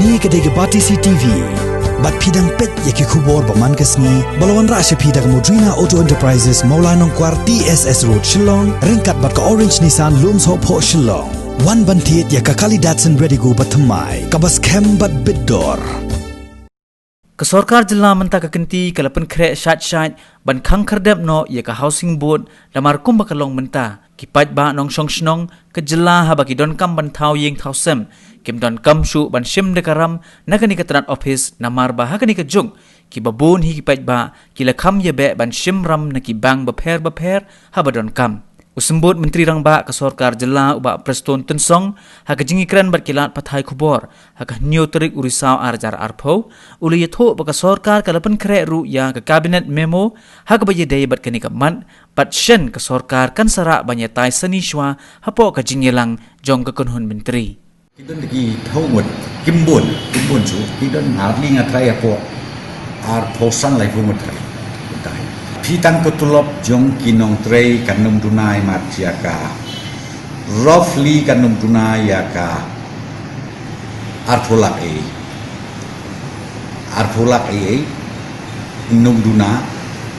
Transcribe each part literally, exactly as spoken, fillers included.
Kane ka dei ka Batesi TV. Bad phi dang peit ïa ki khubor ba man ka sngi ba la wanrah sha phi da ka Modrina Auto Enterprises, Mawlai Nongkwar, T S S Road, Shillong, ryngkat bad ka Orange Nissan, Lumsohphoh, Shillong. Wan ban thied ïa ka kali Datsun Redigo ba thymmai, kaba skhem bad bit dor. Ka sorkar jylla mynta ka kynti ka la pynkhreh shait shait ban khang khyrdep noh ïa ka Housing Board, namar kumba ka long mynta, ki paidbah nongshong shnong ka jylla haba ki donkam ban thaw ïing thaw sem, kim donkam shuh ban shim da ka ram na kane ka tnat ophis, namar ba ha kane ka juk kiba bun hi ki paidbah ki la kham ïa beh ban shim ram na ki bank bapher bapher haba donkam. U Symbud Myntri Rangbah ka sorkar jylla, u Bah Prestone Tynsong, ha ka jingïakren bad ki lad pathai khubor ha ka hynñiew tarik u Risaw ar hajar arphew, u la ïathuh ba ka sorkar ka la pynkhreh ruh ïa ka cabinet memo ha kaba ïadei bad kane ka mat, bad shen ka sorkar kan sa rah ban ïatai sani shuwa hapoh ka jingïalang jong ka kynhun myntri. Ki don da ki phew ngut, kim bun, kim bun shuh, ki don hardly nga trai hapoh arphew san laiphew ngut trai. Phi tang ka tulop jong ki nongtrei kan ym duna imat ïa ka, roughly kan ym duna ïa ka arphew lak ei. Arphew lak ei ei. Ym duna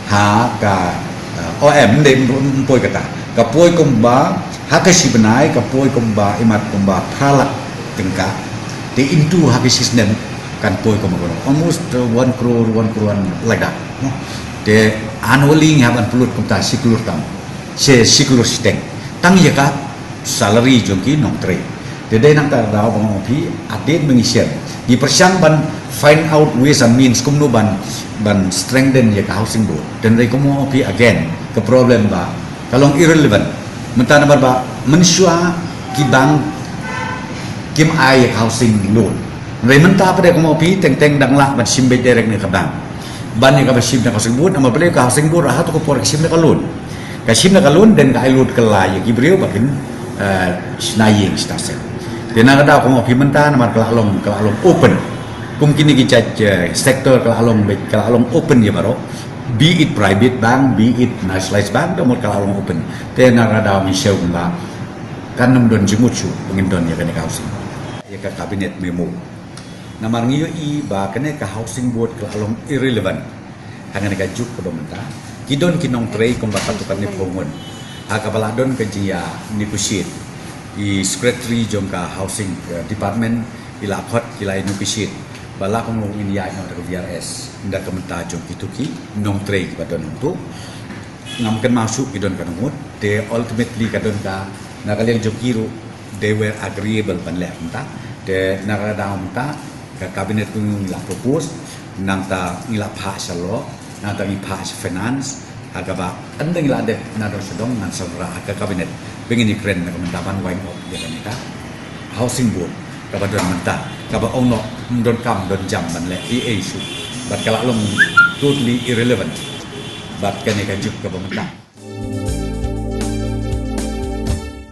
ha ka, uh, O M, ym dei, ym, ym poi kata. Ka poi kumba ha ka shi bnai, ka poi kumba imat kumba phra lak tyngka. Te into ha ka shi snem kan poi kumba kumba, almost, uh, one crore, one crore and like that, no? Te annually ngi hap ban pynlut kumta shi klur tam, shi, shi klur shiteng. Tang ïa ka salary jong ki nongtrei. Te dei nangta ka daw ba nga ong phi, hadien ba ngi shem, ngi pyrshang ban find out ways and means kumno ban, ban strengthen ïa ka Housing Board. Te dei kumno, ong phi, again, ka problem ba ka long irrelevant. Mynta namar ba mynshuwa ki bank kim ai ïa ka housing loan. Hynrei mynta pat, dei kumno, ong phi, teng teng dang lah ban shim beit direct na ka bank ban ïa kaba shim na ka Housing Board, namar balei ka Housing Board ha kato ka por ka shim na ka loan. Ka shim na ka loan, then ka ai loan kylla ïa ki briew ba kin, eh, shna ïing shna sem. Te na ka daw kumno, ong phi, mynta namar ka la long, ka la long open. Kum kine ki jait, eh, sector ka la long beit, ka la long open ïa baroh. Be it private bank, be it nationalized bank, da mut ka la long open. Te na ka daw ngi sngew kumba kan ym don jingmut shuh ba ngin don ïa kane ka Housing Board. Ïa ka cabinet memo. Namar ngi ïohi ba kane ka Housing Board ka la long irrelevant ha kane ka juk kaba mynta. Ki don ki nongtrei kumba katto katne phew ngut. Ha kaba la don ka jingïa negotiate, i secretary jong ka Housing, eh, Department, i la khot, ki la negotiate ba la kumno ngin ïaid noh da ka V R S, da ka bynta jong kito ki nongtrei kiba don hangto. Ngam kynmaw shuh ki don katno ngut, te ultimately ka don ka, na ka liang jong ki ruh, they were agreeable ban leh kumta. Te na ka daw mynta ka cabinet ruh ngi la propose, nangta ngi la phah sha law, nangta ngi phah sha finance, ha kaba ynda ngi la dep nadong shadong ngan sa wanrah ha ka cabinet ba ngin ïakren na ka bynta ban wind up ïa kane ka Housing Board kaba don mynta, kaba ong noh ym donkam don jam ban leh ei ei shuh, bad ka la long totally irrelevant bad kane ka juk kaba mynta.